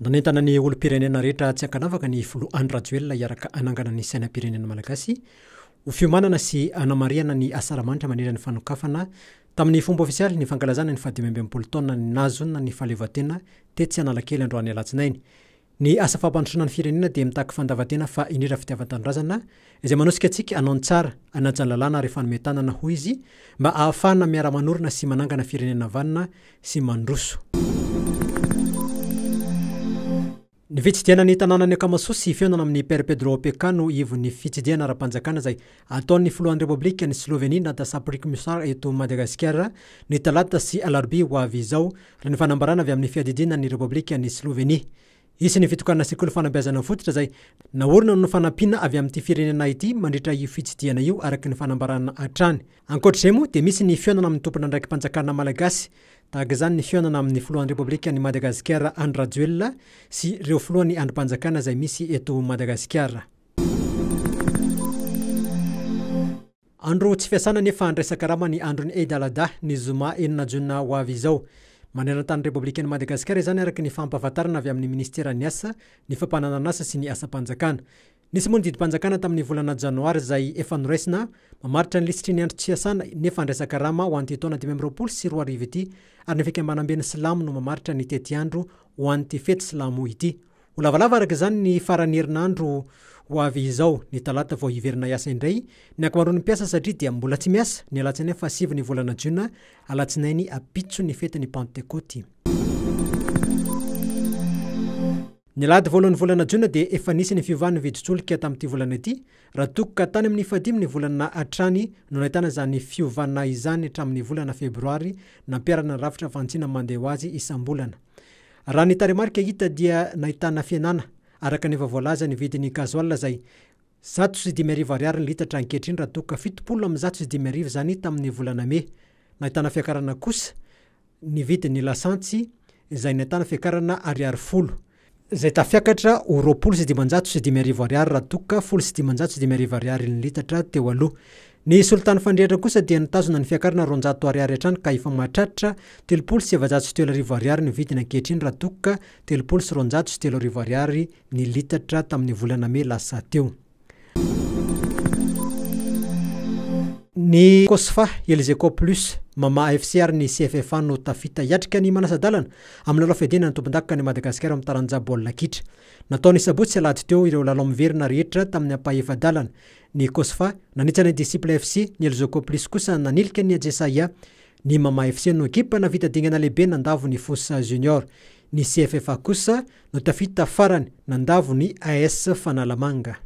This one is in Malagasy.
Nanentana ny olom-pirenena rehetra tsy ankanavaka ny filoha Andry Rajoelina hiaraka hanangana ny sainam-pirenena malagasy ho fiomanana sy hanamarihana ny asaramanitra mandritra ny fanokafana tamin'ny fomba ofisialy ny fankalazana ny faha-65 taona nahazoana ny fahaleovantena tetsy Analakely androany alatsinainy. Ny asa fampandrosoana ny firenena dia mitaky fandavan-tena fa indrindra fitiavan-tanindrazana izay manosika antsika hanao ny tsara, hanaja ny lalàna ary hifanome tanana, hoy izy, mba hahafahana miara-manorina sy manangana firenena vanona sy mandroso. Ny fitsidihana ny tanànan'i Akamasoa sy fihaonana amin'i Père Pedro Opeka no ivon'ny fitsidihana ara-panjakana izay ataon'ny filohan'ny Repoblikan'i Slovenia Nada Sapric Musar eto Madagasikara ny talata sy alarobia ho avy izao Raha ny fanambarana avy amin'ny fiadidiana ny Repoblikan'i Slovenia. Hisy ny fitokanana sekoly fanabeazana fototra izay naorina noho ny fanampiana avy amin'ity firenena ity mandritra io fitsidihana io araka ny fanambarana hatrany. Ankoatra izay moa dia misy ny fihaonana amin'ny tompon'andraiki-panjakana malagasy, tahaka izany ny fihaonana amin'ny filohan'ny Repoblikan'i Madagasikara Andry Rajoelina sy ireo filohan'ny andrim-panjakana izay misy eto Madagasikara. Andro tsy fiasana nefa andraisan-karama ny andron'ny Eid al-Adha, ny zoma enina jona ho avy izao. Maneran-tany Repoblikan'i Madagasikara izany araka ny fampahafantarana avy amin'ny minisiteran'ny Asa, ny Fampananan'asa sy ny Asam-panjakana. Nisy moa ny didim-panjakana tamin'ny volana janoary izay efa noraisina mamaritra ny lisitry ny andro tsy fiasana nefa andraisan-karama ho an'ity taona 2025 ity ary ny fikambanamben'ny silamo no mamaritra ny tetiandro ho an'ity fety silamo ity. Ho lavalava araka izany ny faran'ny herinandro ho avy izao, ny talata vao hiverina hiasa indray ny ankamaroan'ny mpiasa satria dia mbola tsy miasa ny alatsinainy fahasivy ny volana jiona, alatsinainy ampitso ny fetin'ny Pantekôty. Ny alahady voalohan'ny volana jona dia efa nisy ny fiovan'ny vidin-tsolika tamin'ity volana ity, raha toa ka tany amin'ny fahadimy ny volana hatrany no nahitana izany fiovana izany hatramin'ny volana febroary nampiharana ny rafitra fantsina mandeha ho azy isam-bolana. Raha ny tarehimarika hita dia nahitana fihenana araka ny efa voalaza ny vidin'ny gasoil izay 105 ariary ny litatra ankehitriny raha toa ka 170 izany tamin'ny volana mey. Nahitana fiakarana kosa ny vidin'ny lasantsy izay nahitana fiakarana ariary folo, izay tafiakatra ho 520 ariary raha toa ka 510 ariary ny litatra teo aloha. Ny solitany fandrehitra kosa dia nitazona ny fiakarana 200 ariary hatrany ka efa mahatratra 330 ariary ny vidiny ankehitriny raha toa ka 230 ariary ny litatra tamin'ny volana mey lasa teo. Ny Cosfa, Elgeco Plus, Mama FC ary ny CFFA no tafita hiatrika ny manasa-dalana amin'ny lalao fiadiana ny tompondakan'i Madagasikara amin'ny taranja baolina kitra. Natao ny sabotsy sy alahady teo ireo lalao miverina rehetra tamin'ny ampahefa-dalana. Ny Cosfa, nanitsana ny Disciple FC, ny Elgeco Plus kosa nanilika ny Ajesaia. Ny Mama FC no ekipa nahavita dingana lehibe nandavo ny Fosa Junior. Ny CFFA kosa no tafita farany nandavo ny AS Fanalamanga.